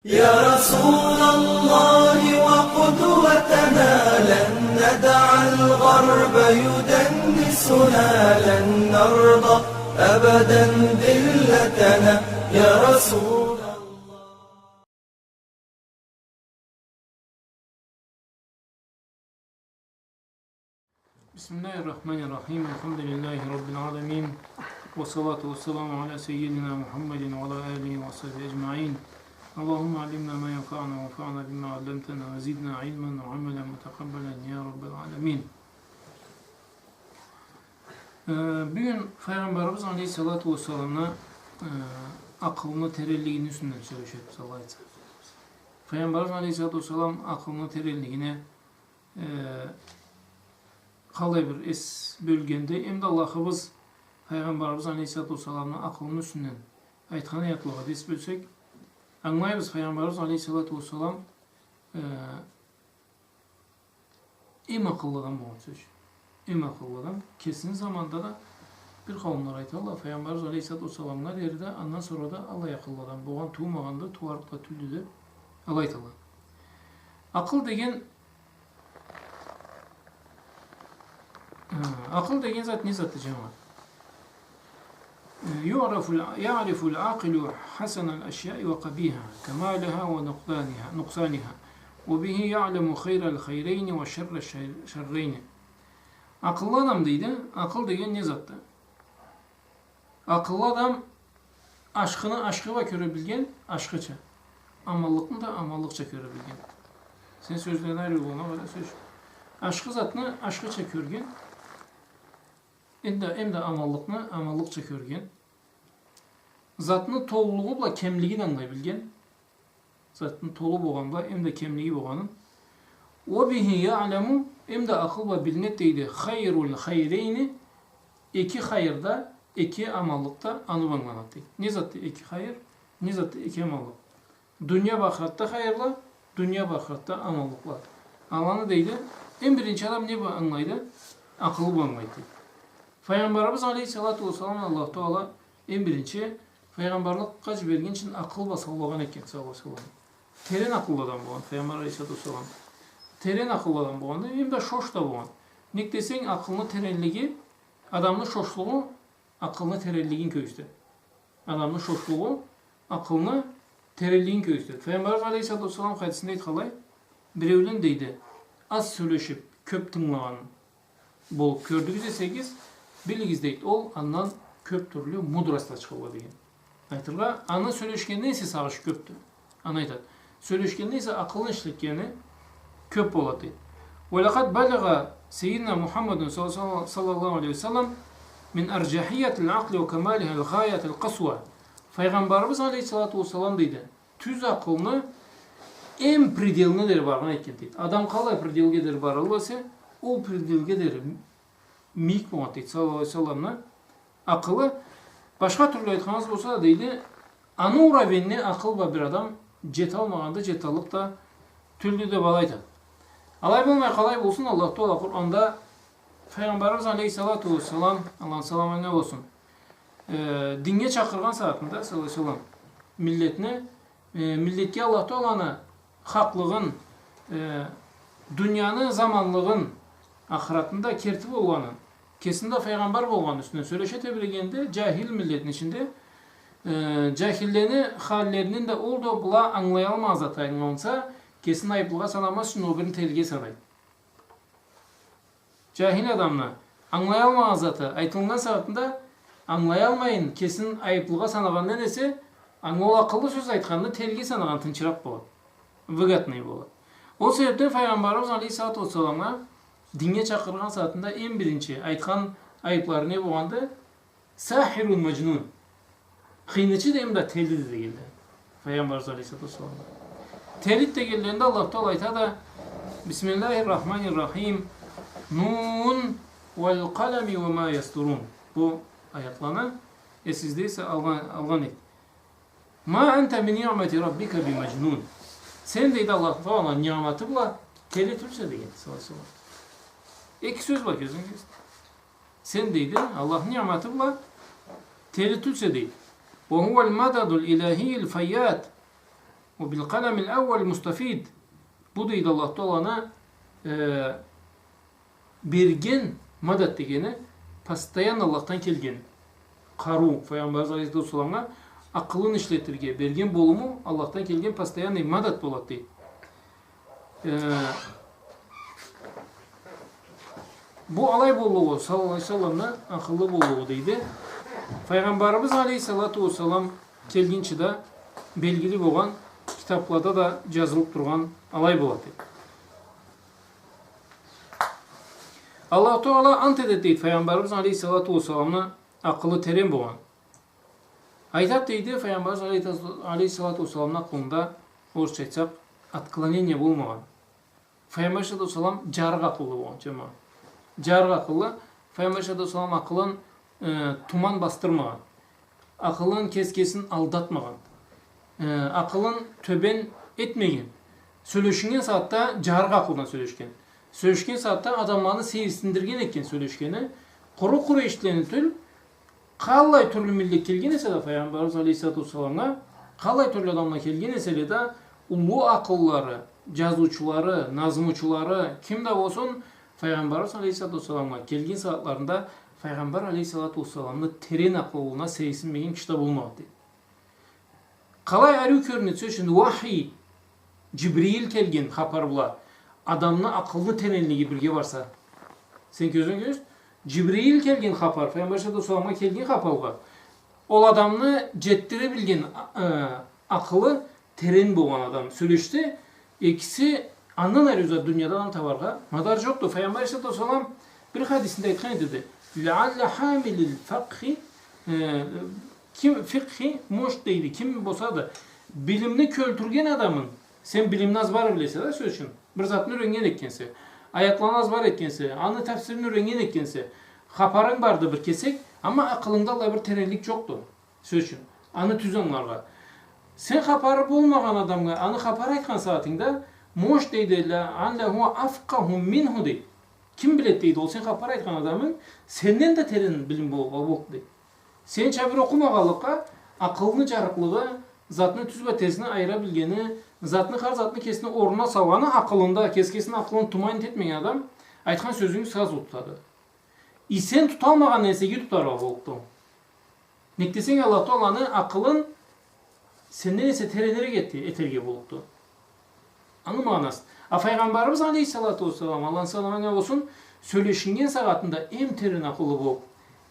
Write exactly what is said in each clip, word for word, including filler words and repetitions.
يا رسول الله وقدوتنا، لن ندع الغرب يدنسنا، لن نرضى أبدا ذلتنا، يا رسول الله. بسم الله الرحمن الرحيم. الحمد لله رب العالمين. والصلاة والسلام على سيدنا محمد وعلى آله وصحبه أجمعين. اللهم علمنا ما ينفعنا وانفعنا بما علمتنا وزدنا علما وعملا متقبلا يا رب العالمين. Э, бюгюн Файгъамбарыбыз алейхиссалату уассаламны, э, акъылыны теренлигини юсюнден сёлеширбиз, Аллах айтса. Файгъамбарыбыз алейхиссалату уассалам акъылыны теренлигине, э, къалай бир эс бёлгенди. Эм да Аллахыбыз Файгъамбарыбыз алейхиссалату уассаламны акъылыны юсюнден айтхан аятлагъа эс бёлсек, ангылайбыз, Файгъамбарыбыз алейхиссалату уассалам, э, эм акъыллы адам болгъан сёз. Эм акъыллы адам. Кесини заманында да бир къауумлар айталла, Файгъамбарыбыз алейхиссалату уассаламгъа дери да, андан сора да алай акъыллы адам болгъан, туугъанды, тууарыкъ да тюлдю деп, алай айталла. Акъыл деген, э, акъыл деген зат не затды, джамагъат? يعرف الع-، يعرف العاقل حسن الأشياء وقبيحها، كمالها ونقصانها، نقصانها، وبه يعلم خير الخيرين وشر الشر-، الشرين. Акъыллы адам, дейди, акъыл деген не затды? Акъыллы адам ашхыны ашхы бла кёре билген, ашхыча. Аманлыкъны да аманлыкъча кёре билген. Сен сёзлени ариу болгъаннга къара, сёз. Ашхы затны ашхыча кёрген, эм да, эм да аманлыкъны аманлыкъча кёрген. Затны толулугъу бла кемлигин ангылай билген. Затны толу болгъаны бла, эм да кемлиги болгъанын. وبه يعلم, эм да акъыл бла билинеди, дейди, خير الخيرين, эки хайыр да, эки аманлыкъ да аны бла ангыланады, дейди. Не затды эки хайыр, не затды эки аманлыкъ? Дуния бла ахыратда хайырла, дуния бла ахыратда аманлыкъла. Аланы, дейди, эм биринчи адам не бла ангылайды? Акъылы бла ангылайды, дейди. Файгъамбарыбыз алейхиссалату уассаламны Аллаху Тагъала эм биринчи файгъамбарлыкъгъа джиберген ючюн акъыл бла саулагъан экен, саллаллаху алейхи уа саллам. Терен акъыллы адам болгъан файгъамбар алейхиссалату уассалам. Терен акъыллы адам болгъан да, эм да шош да болгъан. Нек десенг, акъылны теренлиги, адамны шошлугъу акъылны теренлигин кёргюзтеди. Адамны шошлугъу акъылны теренлигин кёргюзтеди. Файгъамбарыбыз алейхиссалату уассалам хадисинде айтханлай, биреулен, дейди, аз сёлешиб, кёб тынгылагъан болуб кёрдюгюз десегиз, билигиз, дейди, ол андан кёб тюрлю мудрость ачханла деген. Айтыргъа, аны сёлешгенинден эсе сагъышы кёбдю. Аны айтады. Сёлешгенинден эсе акъылын ишлетгени кёб болады, дейди. ولقد بلغ سيدنا محمد صلى الله عليه وسلم من أرجحية العقل وكمالها الغاية القصوى. Файгъамбарыбыз алейхиссалату уассалам, дейди, тюз акъылны эм пределине дери баргъан экен, дейди. Адам къалай пределге дери баралла эсе, ол пределге дери мийик болгъан, дейди, саллаллаху алейхи уа салламны акъылы. Башха тюрлю айтханыбыз болса да, дейди, аны уровенине акъыл бла бир адам джеталмагъанды, джеталлыкъ да тюлдю деб алай айтады. Алай болмай къалай болсун, Аллаху Тагъала Къуранда Файгъамбарыбыз алейхиссалату уассалам, Аллахны саламы анга болсун, э, динге чакъыргъан сагъатында, саллаллаху алейхи уа саллам, миллетни, э, миллетге Аллаху Тагъаланы хакълыгъын, э, дунияны заманлыгъын, ахыратны да керти болгъанын, кесини да файгъамбар болгъаны юсюнден сёлеше тебрегенде, джахил миллетни ичинде, э, джахиллени халлерин да ол да была ангылаялмагъан зат ангыланса, кесин айыплыгъа санамаз ючюн ол бирин терилге санайды. Джахил адамны ангылаялмагъан заты айтылгъан сагъатында, ангылаялмайын, кесин айыплыгъа санагъандан эсе, анга ол акъыллы сёз айтханны терилге санагъан тынчыракъ болады. Выгодный болады. Ол себебден Файгъамбарыбыз алейхиссалату уассаламгъа динге чакъыргъан сагъатында эм биринчи айтхан айыплары не болгъанды? ساحر مجنون. Хыйнычыды, эм да телиди дегенди Файгъамбарыбыз алейхиссалату уассалам. Телиди дегенлеринде Аллаху Тагъала айтады: بسم الله الرحمن الرحيم. نون والقلم وما يسطرون. Бу аятланы эсигизде эсе алгъан, алгъан эдик. ما أنت بنعمة ربك بمجنون. Сен, дейди, Аллаху Тагъаланы ниъматы бла тели тюлсе деген, саллаллаху алейхи уа саллам. Эки сёз бар, кёзюгюз. Сен, дейди, Аллахны ниъматы бла тели тюлсе, дейди. وهو المدد الإلهي الفياض. وبالقلم الأول مستفيد. Бу, дейди, Аллаху Тааланы, э, берген мадат дегени постоянно Аллахдан келген къарыу, Файгъамбарыбыз алейхиссалату уассаламгъа акъылын ишлетирге берген болуму Аллахдан келген постоянный мадат болады, дейди. Э, бу алай боллугъу, саллаллаху алейхи ва салламны акъыллы боллугъу, дейди, Файгъамбарыбыз алейхиссалату уассалам келгинчи да белгили болгъан, китаплада да джазылыб тургъан алай болады, дейди. Аллаху Таала ант этеди, дейди, Файгъамбарыбыз алейхиссалату уассаламны акъылы терен болгъан. Айтады, дейди, Файгъамбарыбыз алейхи-, алейхиссалату уассаламны акъылында, орусча айтсакъ, отклонение болмагъан. Файгъамбар алейхиссалату уассалам джарыкъ акъыллы болгъан, джамагъат. Джарыкъ акъыллы. Файгъамбар алейхиссалату уассалам акъылын, э, туман басдырмагъан. Акъылын кес-кесин алдатмагъан. Э, акъылын тёбен этмеген. Сёлешиннген сагъатда джарыкъ акъылдан сёлешген. Сёлешген сагъатда адамланы сейирсиндирген этген сёлешгени. Къуру-къуру эшитлени тюл, къаллай тюрлю миллет келген эсе да Файгъамбарыбыз алейхиссалату уассаламгъа, къаллай тюрлю адамла келген эселе да, уллу акъыллылары, джазыучулары, назмучулары, ким да болсун, Файгъамбарыбыз алейхиссалату уассаламгъа келген сагъатларында Файгъамбар алейхиссалату уассаламны терен акъылына сейирсинмеген киши да болмагъанды. Къалай ариу кёрюнеди, сёз ючюн, уахий, Джибрил келген хапар бла адамны акъылны теренлиги бирге барса. Сен кёзюнге кёргюз, Джибрил келген хапар, Файгъамбар алейхиссалату уассаламгъа келген хапаргъа, ол адамны джетдире билген, э, акъылы терен болгъан адам сёлешсе, экиси андан ариу зат дунияда адам табаргъа мадар джокъду. Файгъамбар алейхиссалату уассалам бир хадисинде айтхан эди, дейди: «لعل حامل الفقه», э, ким, фикъхи, может, дейди, ким болса да, билимни кёлтюрген адамын, сен билимни азбар билесе да, сёз ючюн, бир затны юреннген этгенсе, аятланы азбар этгенсе, аны тафсирин юреннген этгенсе, хапарынг барды бир кесек, амма акъылынгда аллай бир теренлик джокъду. Сёз ючюн, аны тюз ангыларгъа. Сен хапары болмагъан адамгъа аны хапар айтхан сагъатынгда, может, дейди, «لعل هو أفقه منه», дейди. Ким биледи, дейди, ол сен хапар айтхан адамынг сенден да терен билим болургъа боллукъду, дейди. Сенича бир окъумагъанлыкъгъа, акъылны джарыкълыгъы, затны тюз бла терсин айыра билгени, затны, хар затны кесини орнуна салгъаны акъылында, кес-кесини акъылын туман этмеген адам айтхан сёзюнгю сразу тутады. И сен туталмагъандан эсе иги тутаргъа боллукъду. Нек десенг, Аллаху Тааланы акъылын сенден эсе теренирек эте-, этерге боллукъду. Аны магъанасы. А Файгъамбарыбыз алейхиссалату уассалам, Аллахны саламы анга болсун, сёлешиннген сагъатында эм терен акъыллы болуб,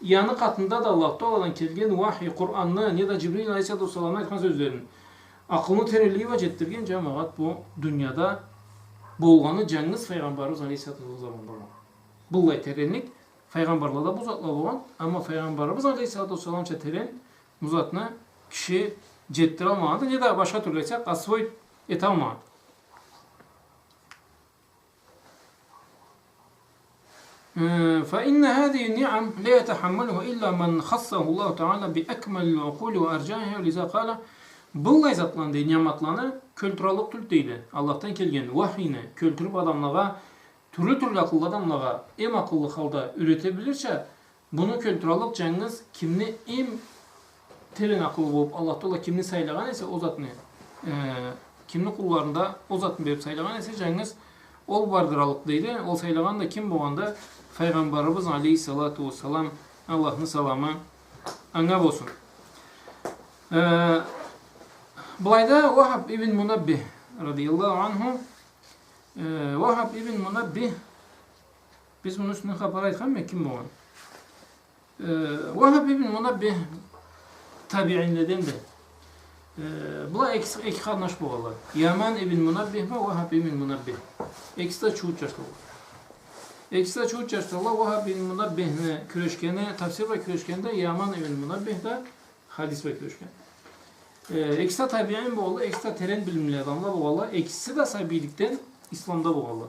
и аны къатында да Аллаху Тааладан келген уахий, Къуранны, неда Джибрил алейхиссалату уассаламны айтхан сёзлерин, акъылны теренлиги бла джетдирген джамагъат бу дунияда болгъаны джангыз Файгъамбарыбыз алейхиссалату уассалам болгъан. Быллай теренлик Файгъамбарлада бу затла болгъан, амма Файгъамбарыбыз алейхиссалату уассаламча терен бу затны киши джетдиралмагъанды, неда башха тюрлю айтсакъ, освоить эталмагъан. Э, فإن هذه النعم لا يتحملها إلا من خصه الله تعالى بأكمل العقول وأرجحها، ولذا قال, быллай затланы, дей, ниъматланы кёлтюраллыкъ тюлдю, дейди. Аллахдан келген уахийни кёлтюрюб адамлагъа, тюрлю-тюрлю акъыллы адамлагъа эм акъыллы халда юрете билирча, муну кёлтюраллыкъ джангыз кимни эм терен акъыллы болуб, Аллах Таала кимни сайлагъан эсе, ол затны, э, кимни къулларында ол затны бериб сайлагъан эсе, джангыз ол бардыраллыкъ, дейди. Ол сайлагъан да ким болгъанда, Файгъамбарыбыз алейхиссалату уассалам, Аллахны саламы анга болсун. Э, былайда Уахаб ибн Мунаббих радияллаху анху, э, Уахаб ибн Мунаббих, биз муну юсюнден хапар айтханмы, ким болгъан? Э, Уахаб ибн Мунаббих табиинледенди. Э, была экиси, эки къарнаш болгъанла. Яман ибн Мунаббих бла Уахаб ибн Мунаббих. Экиси да чуут джашла болгъан. Экиси да чуут джашла болгъанла. Уахаб ибн Мунаббихни кюрешгени, тафсир бла кюрешгенде, Яман ибн Мунаббих да хадис бла кюрешген. Э, экиси да табиин болгъанла, экиси да терен билимли адамла болгъанла, экиси да сабийликден исламда болгъанла.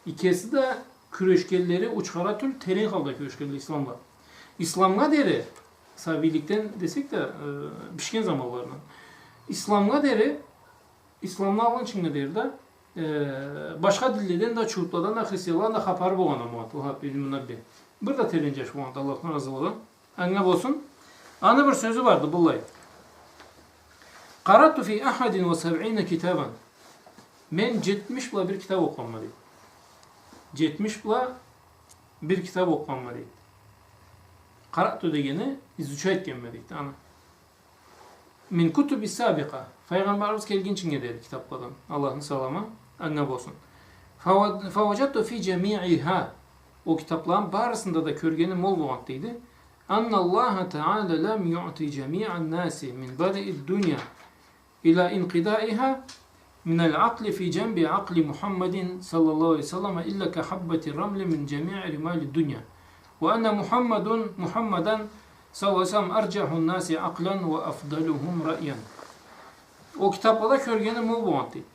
Экиси да кюрешгенлери учхара тюл, терен халда кюрешгенле исламгъа. Исламгъа дери, сабийликден десек да, э, бишген заманларындан. Исламгъа дери, исламны алгъынчынга дери да, э, башха динледен да, чуутладан да, христианладан да хапары болгъан амма Уахаб ибн Мунаббих. Бир да терен джаш болгъан, Аллахдан разы болгъан. Анга болсун. Аны бир сёзю барды, быллай. قرأت في أحد وسبعين كتابا. Мен джетмиш бла бир китаб окъугъанма, дейди. Джетмиш бла бир китаб окъугъанма, дейди. قرأت дегени изучать этгенме, дейди. Аны. من كتب السابقة. Файгъамбарыбыз келгинчинге дери китабладан. Аллахны саламы анга болсун. فو-, فوجدت في جميعها. Ол китабланы барысында да кёргеним ол болгъанды, дейди. أن الله تعالى لم يعط جميع الناس من بدء الدنيا إلى انقضائها من العقل في جنب عقل محمد صلى الله عليه وسلم إلا كحبة رمل من جميع رمال الدنيا. وأن محمد، محمدا صلى الله عليه وسلم أرجح الناس عقلا وأفضلهم رأيا. Ол китаблада кёргеним ол болгъанды, дейди.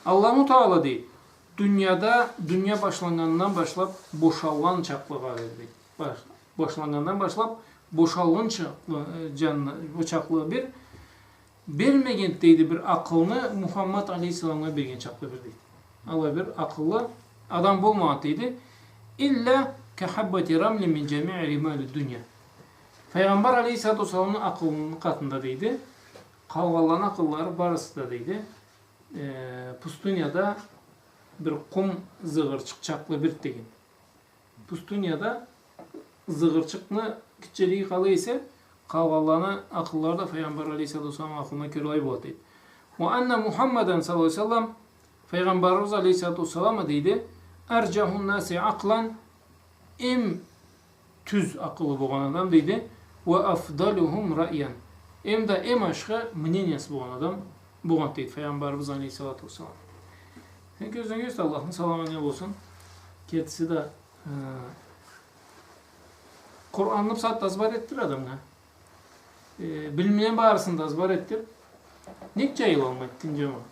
Аллаху Таала, дейди, дунияда, дуния башланнгандан башлаб бошалгъан чакълыгъа берди. Баш-, башланнгандан башлаб бошалгъан чакълы, э, джанына, бу чакълыгъа бир, бермегенди, дейди, бир акъылны Мухаммад алейхиссаламгъа берген чакълы бир, дейди. Аллай бир акъыллы адам болмагъанды, дейди. إلا كحبة رمل من جميع رمال الدنيا. Файгъамбар алейхиссалату уассаламны акъылыны къатында, дейди, къалгъанланы акъыллары барысы да, дейди, э, пустыняда бир къум зыгъырчыкъ чакълы бир деген. Пустыняда зыгъырчыкъны гитчелиги къалай эсе, къалгъанланы акъыллары да Файгъамбар алейхиссалату уассаламны акъылына кёре алай болады, дейди. وأن محمدا صلى الله عليه وسلم, Файгъамбарыбыз алейхиссалату уассалам, дейди, أرجح الناس عقلا, эм тюз акъылы болгъан адам, дейди. وأفضلهم رأيا. Эм да эм ашхы мнениясы болгъан адам болгъан, дейди, Файгъамбарыбыз алейхиссалату уассалам. Сен кёзюнге кёрсе, Аллахны саламы анга болсун. Кертиси да, э, Къуранны бусагъатда азбар этдир адамгъа. Э, билмеген барысын да азбар этдир. Нек джайылалмайды, дин джамагъат?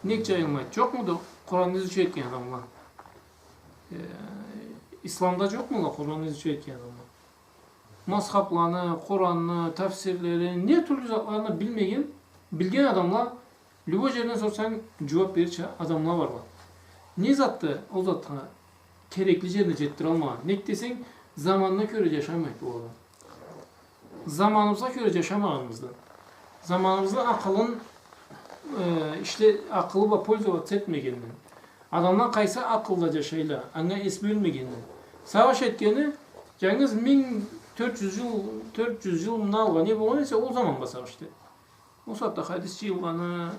Нек джайылмайды? Джокъмуду Къуранны изучать этген адамла? Э, исламда джокъмула Къуранны изучать этген адамла? Мазхабланы, Къуранны, тафсирлерин, не тюрлю затланы билмеген, билген адамла, любой джерден сорсанг, джууаб берирча адамла барла. Не затды ол затха керекли джерине джетдиралмагъан? Нек десенг, заманына кёре джашамайды ол адам. Заманыбызгъа кёре джашамагъаныбыздан, заманыбызны акъылын, э, ишле-, акъылы бла пользоваться этмегенден, адамла къайсы акъылда джашайла, анга эс бёлмегенден. Сагъыш этгени, джангыз минг тёрт джюз джыл, тёрт джюз джыл мындан алгъа не болгъан эсе, ол заман бла сагъыш этеди. Ол сагъатда хадис джыйылгъаны,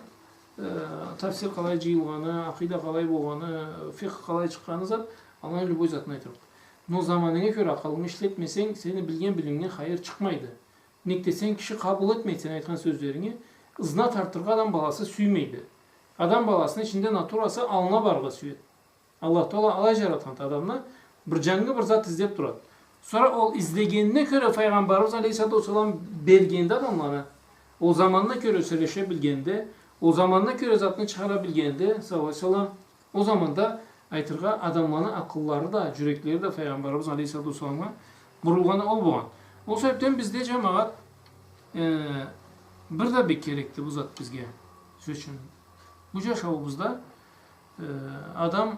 э, тафсир къалай джыйылгъаны, акъида къалай болгъаны, фикъх къалай чыкъгъаны зат, аланы любой затын айтырыкъды. Но заманынга кёре акъылынгы ишлетмесенг, сени билген билимингден хайыр чыкъмайды. Нек десенг, киши къабыл этмейди сен айтхан сёзлеринги, ызына тартыргъа адам баласы сюймейди. Адам баласыны ичинде натурасы аллына барыргъа сюеди. Аллах Таала алай джаратханды адамны, бир джангы бир зат излеб турады. Сора ол излегенине кёре Файгъамбарыбыз алейхиссалату уассалам бергенде адамланы, ол заманына кёре сёлеше билгенде, ол заманына кёре затны чыгъара билгенде, саллаллаху алейхи ва саллам, ол заманда айтыргъа адамланы акъыллары да, джюреклери да Файгъамбарыбыз алейхиссалату уассаламгъа бурулгъаны ол болгъан. Ол себебден бизде, джамагъат, э, бир да бек керекди бу зат бизге. Сёз ючюн, бу джашауубузда Э, адам,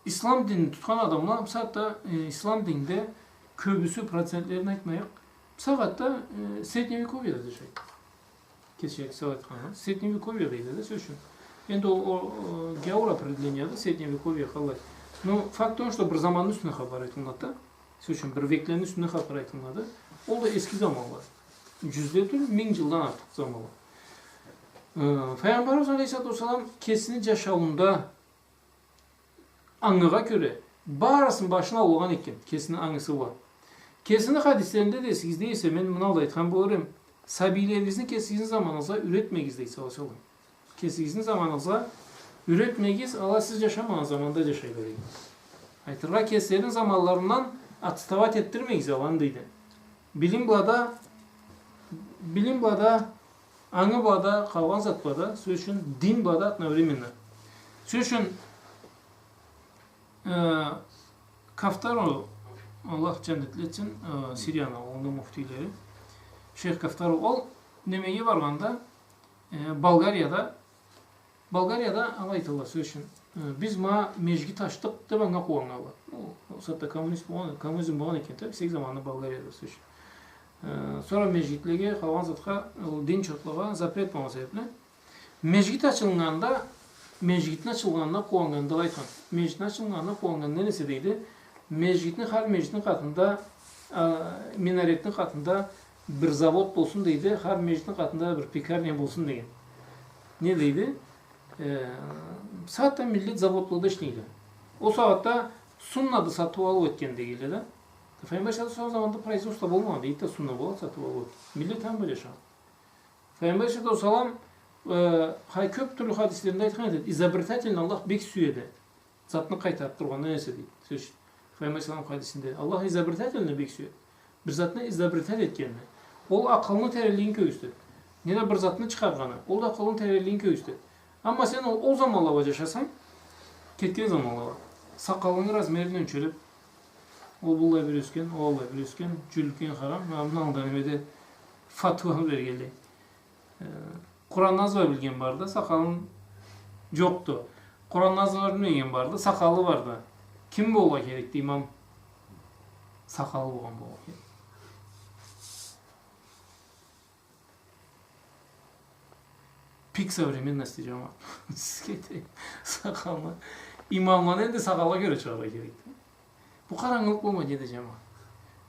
ислам динни тутхан адамла, бусагъатда, э, ислам динде кёбюсю, процентлерин айтмайыкъ, бусагъатда, э, средневековьеде джашайды. Кече сен айтханнга, средневековье дейди да, сёз ючюн. Энди ол, ол, ол гяуур определенияда средневековье къалай. Но факт в том, что бир заманны юсюнден хапар айтылынады да. Сёз ючюн, бир веклени юсюнден хапар айтылынады. Ол да эски заманла. Джюзле тюл, минг джылдан артыкъ заманла. Э, Файгъамбарыбыз алейхиссалату уассалам кесини джашауунда ангыгъа кёре барысын башына алгъан экен, кесини ангысы бла. Кесини хадислеринде да эсигизде эсе, мен муну алда айтхан болур эм, сабийлеригизни кесигизни заманыгъызгъа юретмегиз, дейди, саллаллаху алейхи ва саллам. Кесигизни заманыгъызгъа юретмегиз, ала сиз джашамагъан заманда джашайла, дейди. Айтыргъа, кеслерини заманларындан отставать этдирмегиз аланы, дейди. Билим бла да, билим бла да, ангы бла да, къалгъан зат бла да, сёз ючюн, дин бла да одновременно. Сёз ючюн, э, Кафтару, Аллах джаннетли этсин, э, Сирияны алгъыннгы муфтийлери, шейх Кафтару, ол немеге баргъанда, э, Болгарияда, Болгарияда алай айталла, сёз ючюн, э, биз ма межгит ачдыкъ деб, анга къууаннгалла. Ол, ол сагъатда коммунист болгъан, коммунизм болгъан экен да, бир заманда Болгарияда, сёз ючюн. Э, сора межгитлеге, къалгъан затха, ол дин чортлаугъа запрет болгъан себепли. Межгит ачылгъанда, межгитни ачылгъанына къууаннган, да айтхан. Межгитни ачылгъанына къууаннган, не эсе дейди, межгитни, хар межгитни къатында, а, минаретни къатында бир завод болсун дейди, хар межгитни къатында бир пекарня болсун деген. Не дейди? Э, сагъатда миллет заводлада ишлейди. Ол сагъатда суннады сатыу-алыу этген дегенле да. Файгъамбар саллаллаху алейхи ва саллам заманында производство болмагъан дейди да, сунна болады сатыу-алыу. Миллет аман жашагъан. Файгъамбар саллаллаху алейхи ва саллам, э, хай-, кёп тюрлю хадислеринде айтхан эди, изобретательни Аллах бек сюеди. Затны къайтарыб тургъандан эсе дейди. Сёз ючюн. Файгъамбар саллаллаху алейхи ва саллам хадисинде, Аллах изобретательни бек сюеди. Бир затны изобретать этгенни. Ол акъылны теренлигин кёргюзтеди. Не да бир затны чыгъаргъаны. Ол да акъылны теренлигин кёргюзтеди. Амма сен ол, ол заманла бла жашасанг, кетген заманла бла. Сакъалынгы размерин ёлчериб, ол быллай бир ёсген, ол аллай бир ёсген, джюлюкен харам, ма муну аллында немеде фатва бергенлей. Э, Къуранны азла билген барды, сакъалы джокъду. Къуранны азла билмеген барды, сакъалы барды. Ким болгъа керекди имам? Сакъалы болгъан болгъа керек. Пик современности, джамагъат. Сизге да сакъалны. Имамланы энди сакъалгъа кёре чыгъаргъа керекди. Бу къарангылыкъ болмай неди, джамагъат?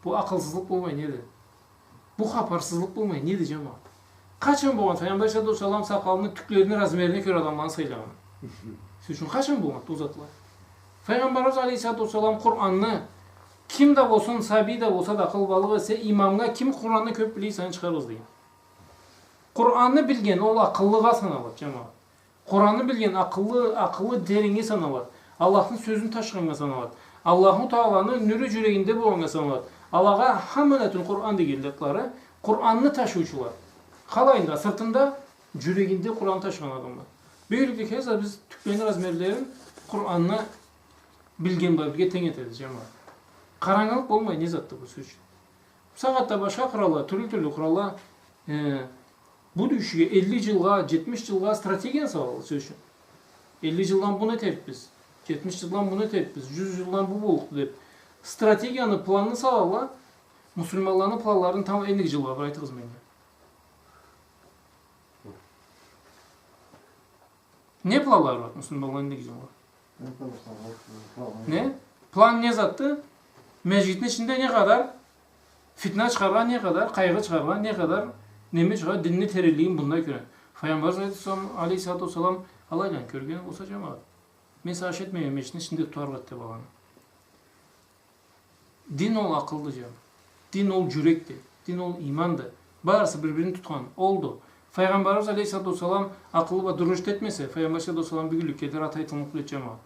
Бу акъылсызлыкъ болмай неди? Бу хапарсызлыкъ болмай неди, джамагъат? Къачан болгъан Файгъамбар алейхиссалату уассалам сакъалыны тюклерини размерине кёре адамланы сайлагъаны? Сёз ючюн, къачан болгъан бу затла? Файгъамбарыбыз алейхиссалату уассалам Къуранны, ким да болсун, сабий да болса да, акъылбалыкъ эсе, имамгъа ким Къуранны кёп биле эсе, аны чыгъарыгъыз деген. Къуранны билген ол акъыллыгъа саналады, джамагъат. Къуранны билген акъыллы, акъылы тереннге саналады. Аллахны сёзюн ташыгъаннга саналады. Аллаху Тааланы нюрю джюрегинде болгъаннга саналады. Алагъа хаммалатул Къуран дегенле атлары, Къуранны ташыучула. Къалайында, сыртында, джюрегинде Къуран ташыгъан адамла. Бюгюнлюкде келсек, биз тюклени размерлерин Къуранны билген бла бирге тенг этебиз, джамагъат. Къарангылыкъ болмай, не затды бу сёз ючюн? Бусагъатда башха къуралла, тюрлю-тюрлю къуралла, э, будущее, элли джылгъа, джетмиш джылгъа стратегияны салалла, сёз ючюн. Элли джылдан муну этерикбиз, джетмиш джылдан муну этерикбиз, джюз джылдан бу боллукъду деб. Стратегияны, планны салалла, муслиманланы планларын тамам эндиги джылгъа бир айтыгъыз меннге. Не планлары бар муслиманланы эндиги джылгъа? Не? План не затды? Межгитни ичинде не къадар фитна чыгъаргъа, не къадар къайгъы чыгъаргъа, не къадар неме чыгъаргъа, динни теренлигин мындай кёре. Файгъамбарыбыз алейхиссалам, алейхиссалату уассалам алайланы кёрген болса, джамагъат. Мен сагъыш этмейме межгитни ичинде тутарыкъ эди деб аланы. Дин ол акъылды, джан. Дин ол джюрекди. Дин ол иманды. Барысы бир-бирин тутхан олду. Файгъамбарыбыз алейхиссалату уассалам акъылы бла дурушт этмесе, Файгъамбар алейхиссалату уассалам бюгюнлюкге дери атайтынлыкъ тюл эди, джамагъат.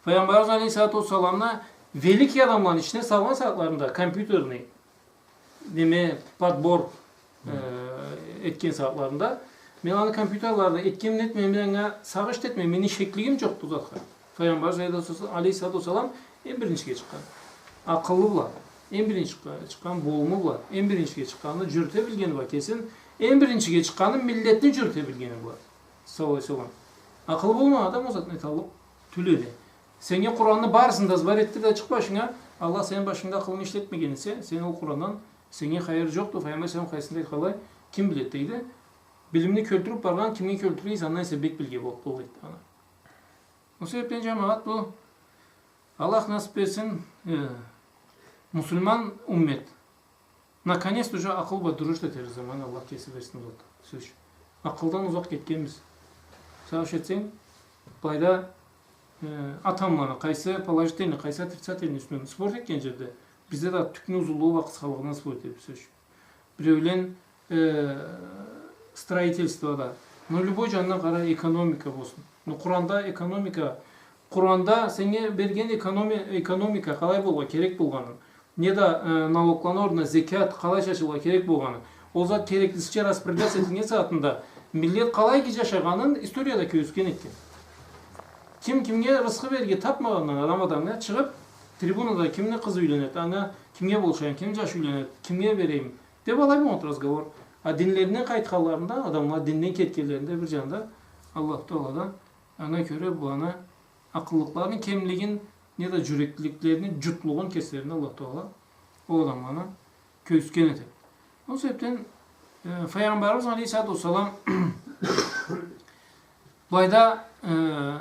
Файгъамбарыбыз алейхиссалату уассаламны великий адамланы ичине салгъан сагъатларында, компьютерный, неме, подбор, э, этген сагъатларында, мен аны компьютерларда этгенми, этмегенми, мен анга сагъыш этмейме, мени шеклигим джокъду затха. Файгъамбар алейхиссалату уассалам эм биринчиге чыкъгъан. Акъылы бла, эм биринчи чыкъгъан, чыкъгъан болуму бла, эм биринчиге чыкъгъаны, джюрюте билгени бла кесин, эм биринчиге чыкъгъаны, миллетни джюрюте билгени бла. Саллаллаху алейхи ва саллам. Акъылы болмагъан адам ол затны эталлыкъ тюл эди. Сеннге Къуранны барысын да азбар этдир да чыкъ башынга, Аллах сени башынгда акъылынгы ишлетмеген эсе, сен ол Къурандан сеннге хайыр джокъду. Файгъамбар алейхиссалам хадисинде айтханлай, ким биледи дейди. Билимни кёлтюрюб баргъан кимге кёлтюре эсе, андан эсе бек билген бол-, боллукъду ана. Ол себебден, джамагъат, бу Аллах насыб этсин, э, муслиман уммет наконец-то уже акъыл бла дурушт этер заман Аллах кеси берсин, ол зат. Сёз ючюн. Акъылдан узакъ кетгенбиз. Сагъыш этсенг, былайда, э, атомланы къайсы положительный, къайсы отрицательный юсюнден спорт этген джерде, бизде да тюкню узунлугъу бла къысхалыгъындан спорт этебиз, сёз ючюн. Биреулен, э, строительствода. Ну, любой джанындан къара, экономика болсун. Ну, Къуранда экономика, Къуранда сеннге берген экономи-, экономика къалай болургъа керек болгъанын, не да, э, налогланы орнуна зекят къалай чачылыргъа керек болгъанын, ол зат кереклисича распределять этилген сагъатында миллет къалай джашагъанын историяда кёргюзтген этген. Ким кимге рысхы берирге табмагъандан адам адамгъа чыгъыб, трибунада кимни къызы юйленеди, анга кимге болушайым, ким джаш юйленеди, кимге берейим, деб алай болмады разговор. А динлерине къайтханларында, адамла динден кетгенлеринде бир джанда, Аллаху Таала да анга кёре буланы акъыллыкъларыны кемлигин, не да джюрекликлерини джутлугъун кеслеринде Аллаху Таала ол адамланы кёргюзтген этеди. Ол себепден, э, Файгъамбарыбыз алейхиссалату уассалам былайда, э,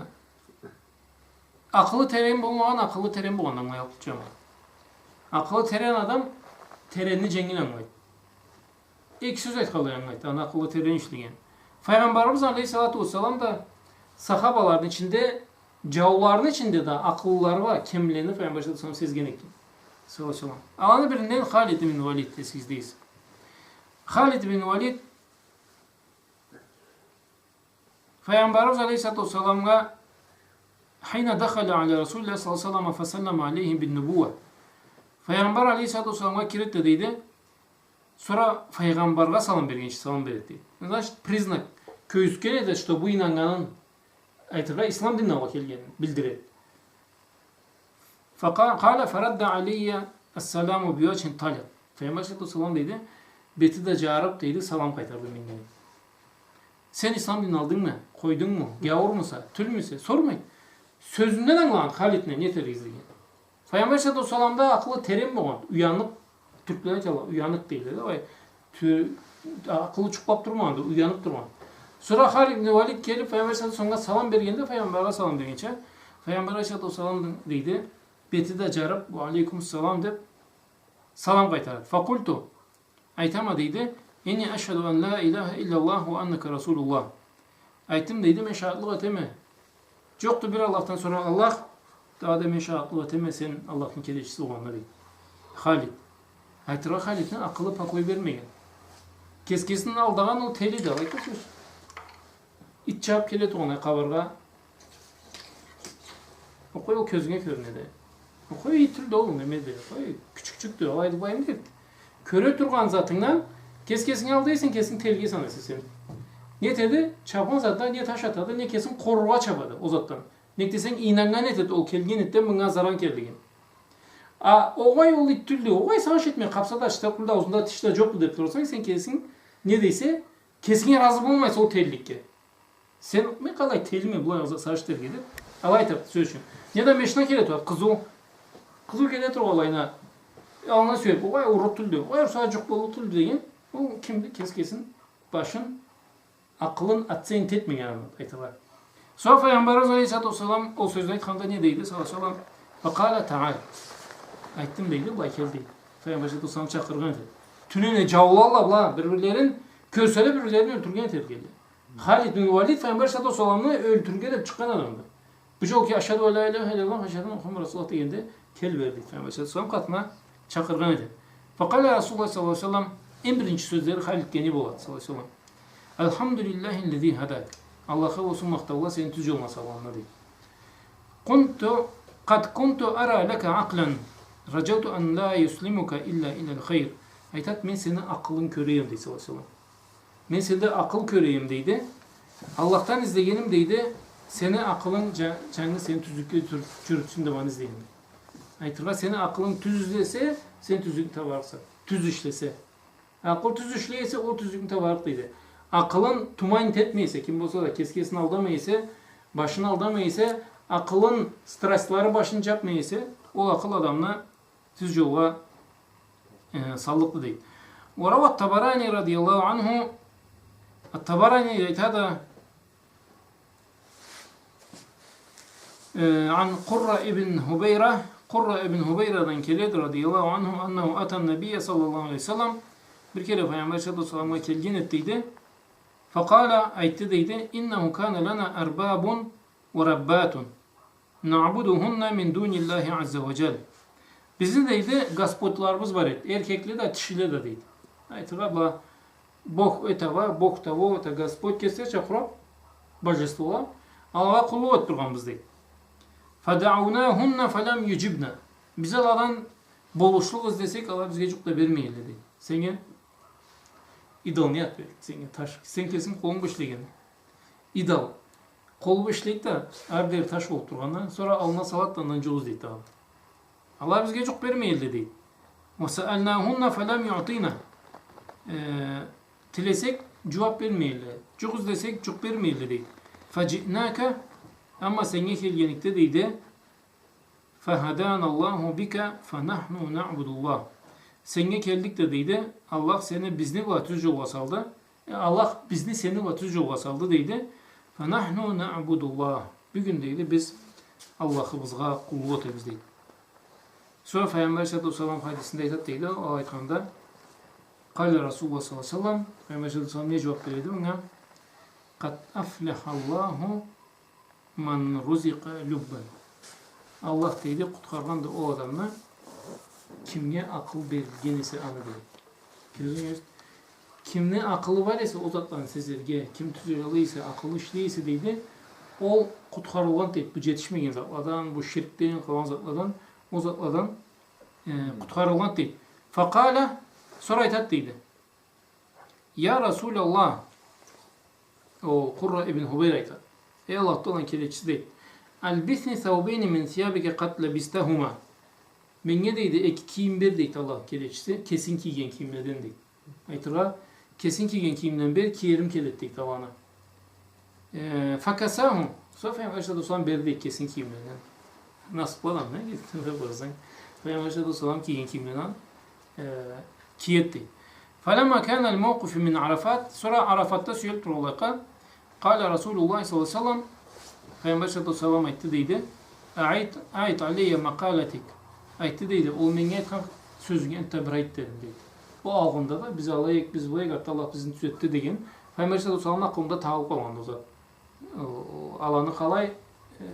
акъылы терен болмагъан, акъылы терен болгъанны ангылай, джамагъат. Акъылы терен адам теренни дженгил ангылайды. Эки сёз айтханлай ангылайды, аны акъылы терен ишлеген. Файгъамбарыбыз алейхиссалату уассалам да сахабаларыны ичинде, джауларыны ичинде да акъыллылары бар кимлени Файгъамбар алейхиссалату уассалам сезген экен. Саллаллаху алейхи ва саллам. Аланы биринден Халид ибн Валид, эсигиздеди. Халид ибн Валид Файгъамбарыбыз алейхиссалату уассаламгъа حين دخل على رسول الله صلى الله عليه وسلم فسلم عليه بالنبوة. Файгъамбар алейхиссалату уассаламгъа кирет да дейди. Сора файгъамбаргъа салам бергенча салам берет дейди. Значит, признак кёргюзтген эди, что бу ийнаннганын, айтыргъа, ислам динни алгъа келгенин билдирет. فقا-، قال فرد علي السلام بوجه طلق. Файгъамбар алейхиссалату уассалам дейди, бети да джарыб дейди, салам къайтарды меннге. Сен ислам динни алдынгмы, къойдунгму, гяуурмуса, тюлмюсе, сормайды. Сёзюнден ангылагъан Халидни не этерик излеген. Файгъамбар алейхиссалату уассаламда акъылы терен болгъан, уяныкъ, тюркле айталла, уяныкъ дейле да, алай, тю-, акъылы джукълаб турмагъанды, уяныб тургъан. Сора Халид ибн Валид келиб, Файгъамбар алейхиссалату уассаламгъа салам бергенде, Файгъамбаргъа салам бергенча, Файгъамбар алейхиссалату уассалам дейди, бети да джарыб, وعليكم السلام деб, салам къайтарады. فقلت, айтама дейди, إني أشهد أن لا إله إلا الله وأنك رسول الله. Айтдым дейди, мен шагъатлыкъ этеме, джокъду бир Аллахдан сора Аллах, дагъыда мен шагъатлыкъ этеме сен Аллахны келечиси болгъанына дейди. Халид. Айтыргъа, Халидни акъылы покой бермеген. Кес-кесин алдагъан ол тели да, алай да сёз. Ит чабыб келе тургъан къабыргъа. Окъой, ол кёзюнге кёрюнеди. Окъой, ит тюлдю ол, немеди. Окъой, кючюкчюкдю, алайды, былайды деб. Кёре тургъан затынгдан кес-кесинги алдайса, кесинги телиге санайса сен. Не этеди? Чабхан затдан не таш атады, не кесин къорургъа чабады ол затдан. Нек десенг, ийнаннган этеди ол келген итден мынга заран келлигин. А огъай, ол ит тюлдю. Огъай, сагъыш этме, къапса да, ачса да, аузунда тиш да джокъду деб турсанг, сен кесинг, не дейсе, кесинге разы болмайса ол телиликге. Сен, мен къалай телиме, былай сагъыш этерге деб. Алай айтады, сёз ючюн. Не да машина келе турады, къызыу. Къызыу келе тургъанлайына, аллына сюеб, огъай, урлукъ тюлдю, огъай, урса джукъ боллукъ тюлдю деген, ол кимди? Кес-кесин, башын, акъылын оценить этмеген адам, айтыргъа. Сора Файгъамбарыбыз алейхиссалату уассалам ол сёзню айтханда не дейди, саллаллаху алейхи ва саллам? فقال تعال. Айтдым дейди, былай кел дейди. Файгъамбар алейхиссалату уассалам чакъыргъан эди. Тюнене джаулалла была, бир-бирлерин кёрселе, бир-бирлерин ёлтюрген этерге келди. Халид бин Валид Файгъамбар алейхиссалату уассаламны ёлтюрюрге деб чыкъгъан адамды. Бу джол ки, أشهد أن لا إله إلا الله وأشهد أن محمدا رسول الله дегенде, кел бер дейди, Файгъамбар алейхиссалату уассалам къатына чакъыргъан эди. فقال رسول الله صلى الله عليه وسلم, эм биринчи сёзлери Халидге не болады, саллаллаху алейхи ва саллам? الحمد لله الذي هداك. Аллахха болсун махтаула сени тюз джолунга салгъанына, дейди. كنت، قد كنت أرى لك عقلا رجوت أن لا يسلمك إلا إلى الخير. Айтады, мен сени акъылынг кёре эдим, дейди, саллаллаху алейхи ва саллам. Мен сенде акъыл кёре эдим, дейди. Аллахдан излегеним, дейди, сени акъылынг джа-, джангыз сени тюзлюкге джюр-, джюрютсюн деб аны излегеним. Айтыргъа, сени акъылынг тюз излесе, сен тюзлюкню табарыкъса. Тюз ишлесе. Акъыл тюз ишлей эсе, ол тюзлюкню табарыкъ, дейди. Акъылын туманить этмей эсе, ким болса да, кес-кесин алдамай эсе, башын алдамай эсе, акъылын страстьлары башын джабмай эсе, ол акъыл адамны тюз джолгъа, э, саллыкъды, дейди. وروى الطبراني رضي الله عنه, Ат-Табарани айтады, э, عن قرة بن هبيرة, Къурра ибн Хубайрадан келеди, رضي الله عنه، أنه أتى النبي صلى الله عليه وسلم, бир кере Файгъамбар алейхиссалату уассаламгъа келген эди, дейди. فقال, айтды, дейди, إنه كان لنا أرباب وربات نعبدهن من دون الله عز وجل. Бизни, дейди, господларыбыз бар эди, эркекле да, тишиле да, дейди. Айтыргъа, была, бог этого, бог того, это Господь, кеслерча къураб, божествола, алагъа къуллукъ этиб тургъанбыз, дейди. فدعوناهن فلم يجبن. Биз аладан болушлукъ излесек, ала бизге джукъ да бермей эдиле, дейди. Сеннге идол не зат береди, сеннге таш. Сен кесинг къолунг бла ишлеген идол. Къол бла ишлейди да, ары дери таш болуб тургъандан, сора аллына салады да, андан джукъ излейди дагъыда. Ала бизге джукъ бермей эдиле, дейди. وسألناهن فلم يعطين. Э, тилесек, джууаб бермей эдиле. Джукъ излесек, джукъ бермей эдиле, дейди. فجئناك, амма сеннге келгенликде, дейди, فهدانا الله بك فنحن نعبد الله. Сеннге келдик да, дейди, Аллах сени бизни бла тюз джолгъа салды. Э, Аллах бизни сени бла тюз джолгъа салды, дейди. فنحن نعبد الله. Бюгюн, дейди, биз Аллахыбызгъа къуллукъ этебиз, дейди. Сора Файгъамбар алейхиссалату уассалам хадисинде айтады, дейди, ол айтханда, قال رسول الله صلى الله عليه وسلم, Файгъамбар алейхиссалату уассалам не джууаб береди мынга? قد أفلح الله من رزق لبا. Аллах, дейди, къутхаргъанды ол адамны, кимге акъыл берилген эсе аны, дейди. Кёрдюгюз? Кимни акъылы бар эсе ол затланы сезерге, ким тюзеле эсе, акъылы ишлей эсе, дейди, ол къутхарылгъан, дейди, бу джетишмеген затладан, бу ширкден, къалгъан затладан, ол затладан, э, къутхарылгъан, дейди. فقال, сора айтады, дейди. يا رسول الله, ол Къурра ибн Хубайр айтады. Эй Аллах Тааланы келечиси, дейди. ألبسني ثوبين من ثيابك قد لبستهما. Меннге, дейди, эки кийим бер, дейди, Аллах келечиси, кесинг кийген кийимледен, дейди. Айтыргъа, кесинг кийген кийимден бер, киерим келеди, дейди, аланы. Э, فكساه. Сора Файгъамбар алейхиссалату уассалам берди, дейди, кесинг кийимледен. Насыблы адам, не? Барсанг, Файгъамбар алейхиссалату уассалам кийген кийимледен, э, киеди, дейди. فلما كان الموقف من عرفات, сора Арафатда сюелиб тургъанлайгъа, قال رسول الله صلى الله عليه وسلم, Файгъамбар алейхиссалату уассалам айтды, дейди, أعد, أعد علي مقالتك. Айтды, дейди, ол меннге айтхан сёзюнгю энтда бир айт, дедим, дейди. Ол алгъында да, биз алай эдик, биз былай эдик, артда Аллах бизни тюзетди деген. Файгъамбар алейхиссалату уассаламны акъылында тагъылыб къалгъанды ол зат. Ол, ол, аланы къалай, э,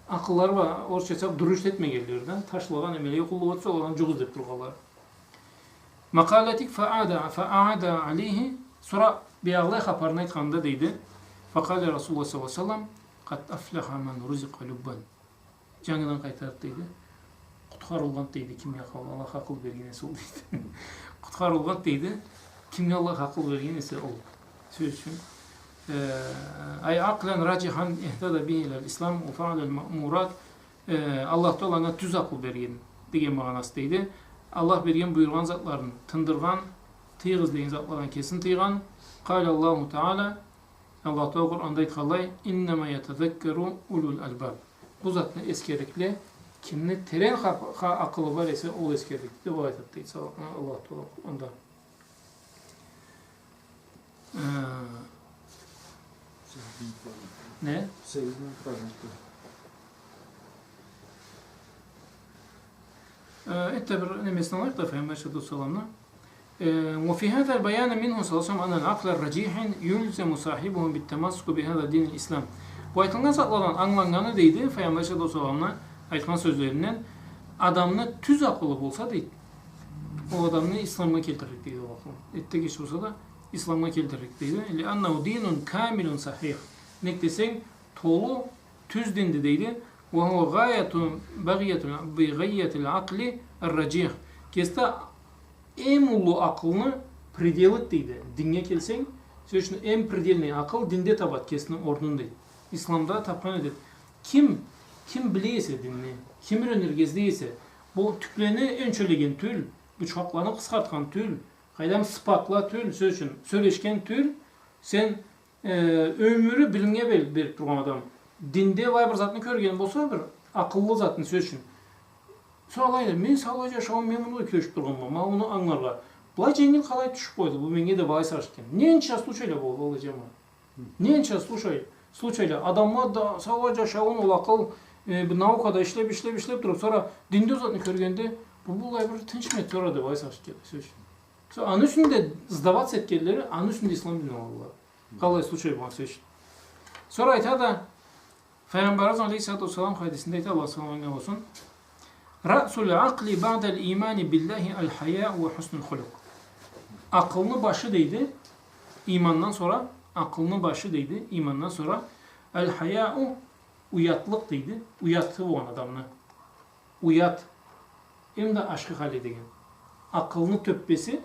акъыллары бар, орусча айтсакъ, дурус этмегенлери да, ташлагъан немелеге къуллукъ этсе, аланы джукъ излеб тургъанлары. مقالتك فأعاد، فأعاد عليه, сора биягъылай хапарны айтханда, дейди, فقال رسول الله صلى الله عليه وسلم: قد أفلح من رزق لبا. Джангыдан къайтарыб, дейди, къутхарылгъан, дейди, кимге акъыл, Аллах акъыл берген эсе ол, дейди. Къутхарылгъан, дейди, кимге Аллах акъыл берген эсе ол. Сёз ючюн, э, أي عقلا راجحا اهتدى به إلى الإسلام وفعل المأمورات. Э, Аллах Таала анга тюз акъыл берген деген магъанасы, дейди. Аллах берген, буюргъан затларын тындыргъан, тыйыгъыз деген затладан кесин тыйгъан. قال الله تعالى, Аллах Таала Къуранда айтханлай: إنما يتذكر أولو الألباب. Бу затны эсгеррикле кимни терен ха-, ха-, акъылы бар эсе, ол эсгеррикле, деб айтады, дейди, Аллах Таала Къуранда. Э, не? Э, энтда бир немесин алайыкъ да, Файгъамбар алейхиссалату уассаламны. Э, وفي هذا بيان منه صلى الله عليه وسلم أن العقل الراجح يلزم صاحبه بالتمسك بهذا دين الإسلام. Бу айтылгъан затладан ангыланнганы, дейди, Файгъамбар алейхиссалату уассаламны айтхан сёзлеринден, адамны тюз акъылы болса, дейди, ол адамны исламгъа келтирлик, дейди, ол акъылы. Этте кеч болса да, исламгъа келтирлик, дейди. لأنه دين كامل صحيح. Нек десенг, толу, тюз динди, дейди. وهو غاية بغية، بغية العقل الراجح. Кеси да эм уллу акъылны пределы, дейди. Динге келсенг, сёз ючюн, эм предельный акъыл динде табады кесини орнун, дейди. Исламда табхан этеди. Ким, ким биле эсе динни, ким юренирге излей эсе, бу тюклени ёнчелеген тюл, бучхакъланы къысхартхан тюл, къайдам, сыпатла тюл, сёз ючюн, сёлешген тюл, сен э, ёмюрю билимге бел-, бериб тургъан адам. Динде былай бир затны кёрген болса, бир акъыллы затны, сёз ючюн. Сора алай да, мен саулай джашауум, мен муну кюрешиб тургъанма, ма муну ангыларгъа. Былай дженгил къалай тюшюб къойду, бу меннге да былай сагъыш этген. Ненча случайла болду, алай джама. Ненча случай, случайла. Адамла да саулай джашауун, ол акъыл, э, бир наукада ишлеб, ишлеб, ишлеб туруб, сора динде ол затны кёргенде, бу былай бир тынчмы эди сора деб, былай сагъыш этеди, сёз ючюн. Сора аны юсюнде сдаваться этгенлери, аны юсюнде ислам динин алгъанла. Къалай случай болгъан, сёз ючюн. Сора айтады, Файгъамбарыбыз алейхиссалату уассалам хадисинде айтады, Аллах саламы анга болсун: رأس العقل بعد الإيمان بالله الحياء وحسن الخلق. Акъылны башы, дейди, имандан сора, акъылны башы, дейди, имандан сора, الحياء, уятлыкъ, дейди, уяты болгъан адамны. Уят. Эм да ашхы хали деген. Акъылны тёппеси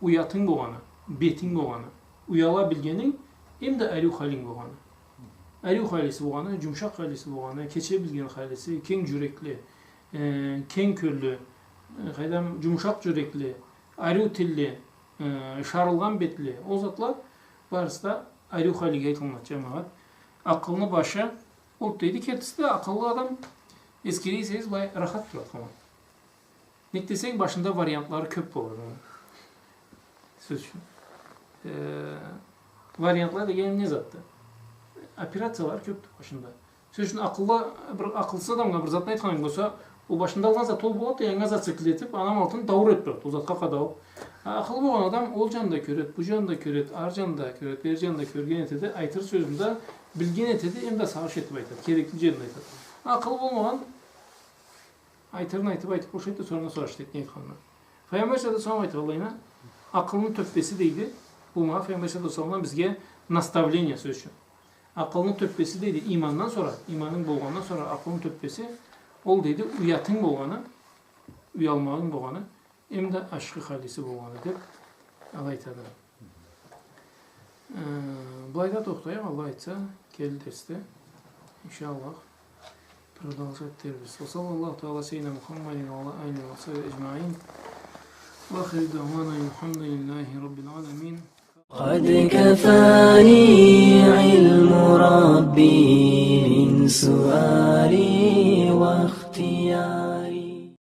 уятынг болгъаны, бетинг болгъаны, уяла билгенинг, эм да ариу халинг болгъаны. Ариу халиси болгъаны, джумушакъ халиси болгъаны, кече билген халиси, кенг джюрекли, э, кенг кёллю, э, къайдам, джумушакъ джюрекли, ариу тилли, э, шарылгъан бетли. Ол затла барысы да ариу халиге айтылынады, джамагъат. Акъылны башы, ол, дейди, кертиси да, акъыллы адам, эсгере эсегиз, былай рахат турады, хаман. Нек десенг, башында вариантлары кёп болады. Сёз ючюн. Э, вариантла деген не затды? Операциялары кёпдю башында. Сёз ючюн, акъыллы, бир акъылсыз адамгъа бир затны айтханынг болса, ол башында алгъан зат ол болады, анга зациклить этип, андан артын даур этип турады, ол затха къадалып. А акъыллы болгъан адам ол джанын да кёрет, бу джанын да кёрет, ар джанын да кёрет, бери джанын да кёрген этеди, айтыр сёзюн да билген этеди, эм да сагъыш этип айтады, керекли джерин айтады. Акъыллы болмагъан айтырын айтып, айтып бошайды да, сора сорашады, не айтханын. Файгъамбар саллаллаху алейхи ва саллам айтханлайына, акъылны тёппеси, дейди, бу манга Файгъамбар саллаллаху алейхи ва салламдан бизге наставление, сёз ючюн. Акъылны тёппеси, дейди, имандан сора, иманынг болгъандан сора акъылны тёппеси, ол, дейди, уятынг болгъаны, уялмагъынг болгъаны, эм да ашхы халиси болгъаны, деп, алай айтады. Э, былайда тохтайыкъ, Аллах айтса, келир дерсде, иншаллах, продолжать этербиз. وصلى الله تعالى على سيدنا محمد وعلى آله وصحبه أجمعين. وآخر دعوانا أن الحمد لله رب العالمين. قد كفاني علم ربي من سؤالي واختياري.